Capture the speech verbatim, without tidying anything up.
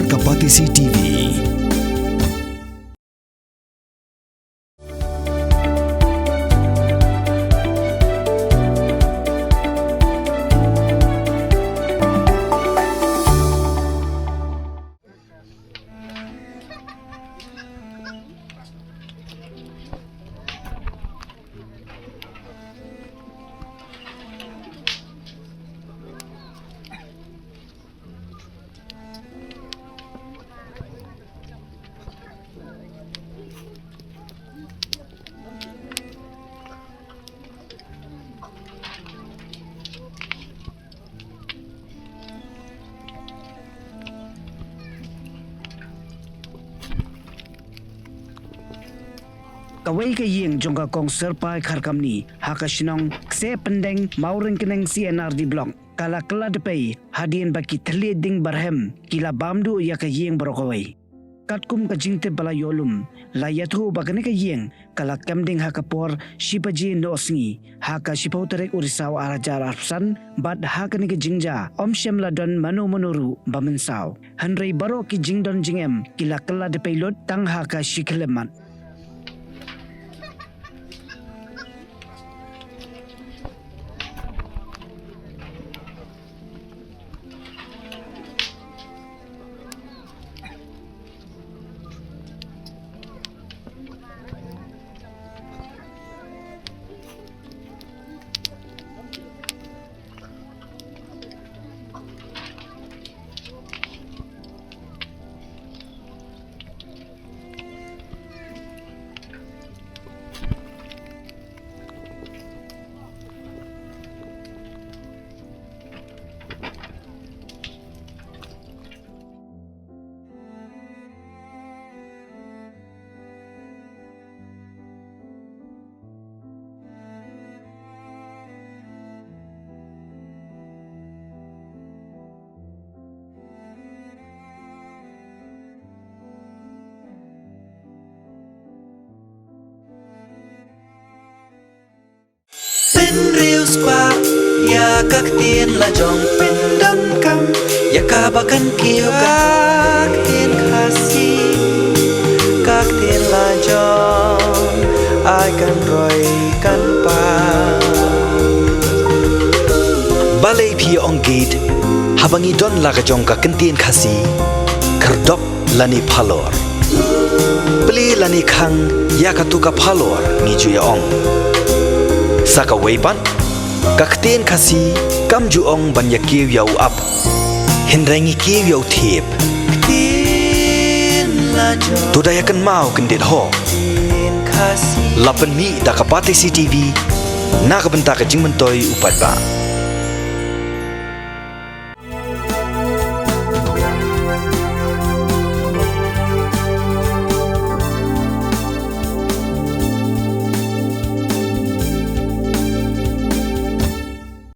Ka Batesi T V. Kawei ka ïing jong ka Kong Syrpai Kharkamni ha ka shnong Kseh Pyndeng, Mawryngkneng C and R D Block, ka la kylla dpei hadien ba ki thylliej ding barhem ki la bam duh ïa ka ïing baroh kawei. Katkum ka jingtip ba la ïoh lum, la ïathuh ba kane ka ïing ka la kem ding ha ka por shi baje noh sngi ha ka shiphew tarik u Risaw ar hajar arphew san, bad ha kane ka jingjia ym shym la don mano mano ruh ba mynsaw. Hynrei baroh ki jingdon jingem ki la kylla dpei lut tang ha ka shi khyllipmat. Pynriewspah ïa ka ktien la jong, pyndonkam ïa kaba kan kiew ka ktien Khasi, ka ktien la jong, ai kan roi kan pang. Balei phi ong gate haba ngi don la ka jong ka ktien Khasi? Khyrdop lane phalor. Plie lane khang ïa katu ka phalor, ngi ju ïa ong. Sa kawei pat, ka ktien Khasi kam ju ong ban ïa kiew ïa u ap, hynrei ngi kiew ïa u thiep. To da ïa kynmaw kyndit ho. La pynmih da ka Batesi T V na ka bynta ka jingmyntoi u paidbah.